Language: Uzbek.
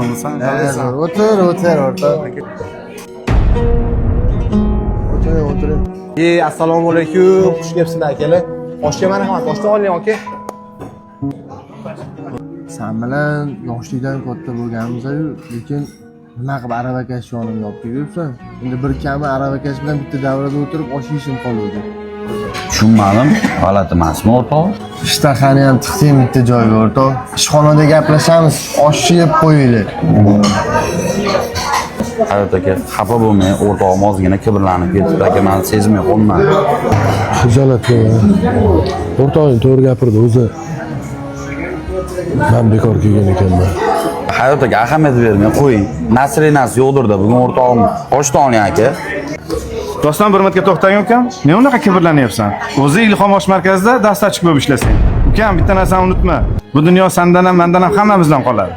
Sen O'tir, o'tir, o'rtoq. O'tiring, o'tiring. E, assalomu alaykum. Xush kelibsizlar, akalar. Oshga marhamat, oshdan oling, aka. San bilan yoshlikdan katta bo'lganmiz-ku, lekin nima qilib aravakash yonimga olib kelibsan? Endi bir kami aravakash bilan bitta davrada o'tirib osh yeyishim qoluvdi. Tushunmadim, g'alati emasmi, o'rtoq? Ishtahani ham tiqding bitta joyga, o'rtoq. Ishxonada gaplashamiz, oshni yeb qo'yinglar. Hayot aka, xafa bo'lmang, o'rtog'im ozgina kibrlanib ketibdi aka, man sezmay qolman. Xijolat bo'lma. O'rtog'ing to'g'ri gapirdi o'zi. Man bekor kelgan ekanman. Hayot aka, ahamiyat bermang, qo'ying. Nasrinasi yo'qdirda bugun o'rtog'im. Oshdan oling, aka. Doston, bir minutga to'xtang, ukam. Nima unaqa kibrlanyapsan? O'zi Ilhom osh markazida dastakchi bo'lib ishlasang. Ukam, bitta narsani unutma. Bu dunyo sandan ham, mandan ham, hammamizdan qoladi.